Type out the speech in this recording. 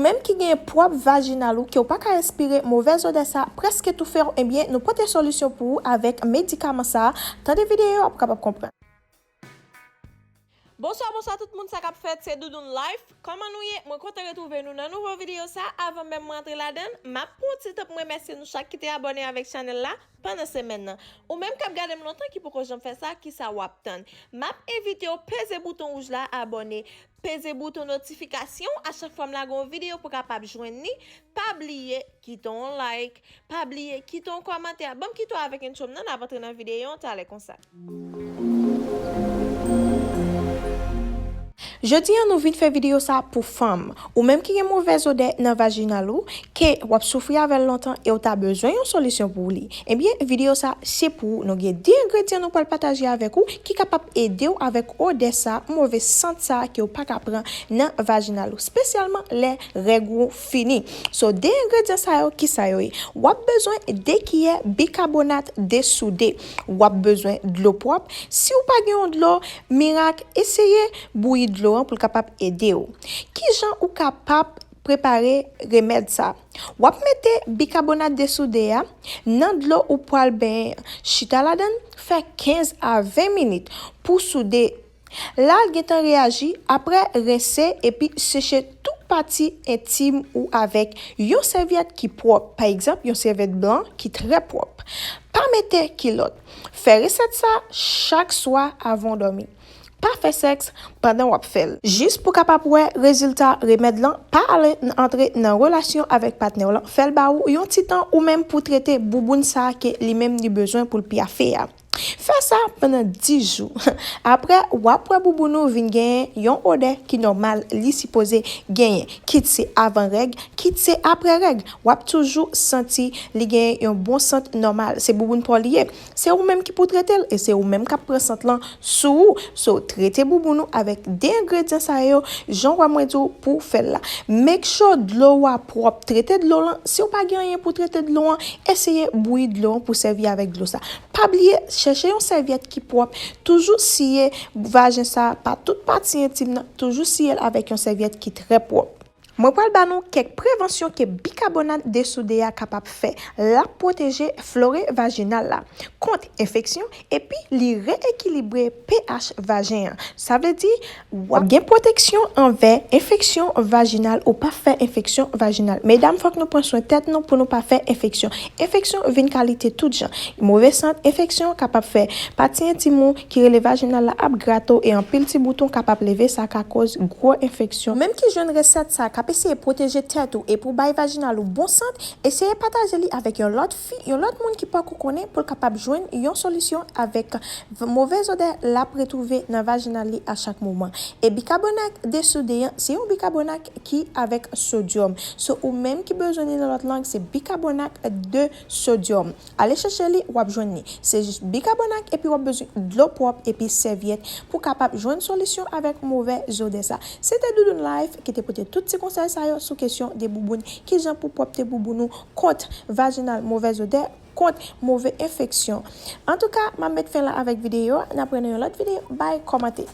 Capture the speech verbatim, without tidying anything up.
Ou menm ki gen pwòp vajinal ou ke w pa ka respire, movèz odè sa prèske toufe w, ebyen, nou pote solisyon pou ou avèk medikaman sa. Tande videyo a pou w kapab konprann. Bonswa, bonswa tout moun, sa k ap fèt? Se Doudoune Life. Kòman nou ye? Mwen kontan retwouve nou nan nouvo videyo sa. Avan menm mwen antre ladan l, m ap pran yon ti tan pou m remèsye nou chak ki te abòne avèk chanèl la pandan semèn nan. Ou menm k ap gade m lontan ki poko janm fè sa, kisa w ap tann? M ap envite w peze bouton wouj la, abòne, peze bouton notifikasyon a chak fwa m lage yon videyo pou w kapab jwenn li. Pa bliye kite yon like, pa bliye kite yon kòmantè. Ban m kite w avèk intro m nan, n ap antre nan videyo an talè konsa. Jodi an, nou vin fè videyo sa pou fanm. Ou menm ki gen movèz odè nan vajinal ou, ke w ap soufri avè l lontan e w ta bezwen yon solisyon pou li, ebyen, videyo sa se pou ou. Nou gen de engredyan nou pral pataje avèk ou ki kapab ede w avèk odè sa, move sant sa ke w pa ka pran nan vajinal ou, espesyalman lè règ ou fini. So, de engredyan sa yo, kisa yo ye? W ap bezwen de kiyè bikabonat de soude. W ap bezwen dlo pwòp. Si w pa gen yon dlo mirak, eseye bouyi dlo an pou l kapab ede w. Kijan ou kapab prepare remèd sa? W ap mete bikabonat de soude a nan dlo ou pral benyen an. Chita ladan l, fè kenz a ven minit pou soude. La l gentan reyaji, apre rense epi seche tout pati entim ou avèk yon sèvyèt ki pwòp, pa egzanp, yon sèvyèt blan ki trè pwòp. Pa mete kilòt. Fè resèt sa chak swa avan w dòmi. Pa fè sèks pandan w ap fè l. Jis pou w kapab wè rezilta remèd lan, pa ale n-, antre nan relasyon avèk patnè w lan. Fè l ba ou yon ti tan ou menm pou trete bouboun sa a ke li menm li bezwen pou l pyafe a. Fè sa pandan dis jou. Apre, w ap wè bouboun ou vin genyen yon odè ki nòmal li sipoze genyen. Kit se avan règ, kit se apre règ, w ap toujou santi li genyen yon bon sant nòmal. Se bouboun pa w li ye. Se ou menm ki pou trete l e se ou menm k ap pran sant lan sou ou. So, trete bouboun ou avèk de engredyan sa yo, jan w wè mwen di w pou w fè l la. Make sure dlo w a pwòp. Trete dlo lan. Si w pa gen anyen pou trete dlo an, eseye bouyi dlo an pou sèvi avèk dlo sa. Pa bliye, chèche yon sèvyèt ki pwòp. Toujou siye vajen sa, pa tout pati entim nan, toujou siye l avèk yon sèvyèt ki trè pwòp. Mwen pral ba nou kèk prevansyon ke bikabonat de soude a kapab fè. L ap pwoteje flora vajinal la kont enfeksyon epi li reyekilibre pH vajen an. Sa vle di, w ap gen pwoteksyon anvè enfeksyon vajinal ou pa fè enfeksyon vajinal. Medam, fòk nou pran swen tèt nou pou nou pa fè enfeksyon. Enfeksyon vin kalite tout jan. Move sant, enfeksyon kapab fè pati entim ou ki rele vajinal la ap grate w e anpil ti bouton kapab leve, sa ka koz gwo enfeksyon. Ou menm ki jwenn resèt sa k ap eseye pwoteje tèt ou e pou bay vajinal ou bon sant, eseye pataje li avèk yon lòt fi, yon lòt moun ki poko konnen pou l kapab jwenn yon solisyon avèk v-, movèz odè l ap retwouve nan vajinal li a chak moman. E bikabonat de soude an, se yon bikabonat ki avèk sodyòm. So, ou menm ki bezwen li nan lòt lang, se bikabonat de sodyòm. Ale chèche li, w ap jwenn li. Se jis bikabonat epi w ap bezwen dlo pwòp epi sèvyèt pou kapab jwenn solisyon avèk movèz odè sa. Se te Doudoune Life ki te pote tout ti konsèy sa yo sou kesyon de bouboun, kijan pou pwòpte bouboun ou kont vajinal, movèz odè, kont move enfeksyon. Antouka, m ap met fen la avèk videyo a. N ap wè nan yon lòt videyo. Bay, kòmante.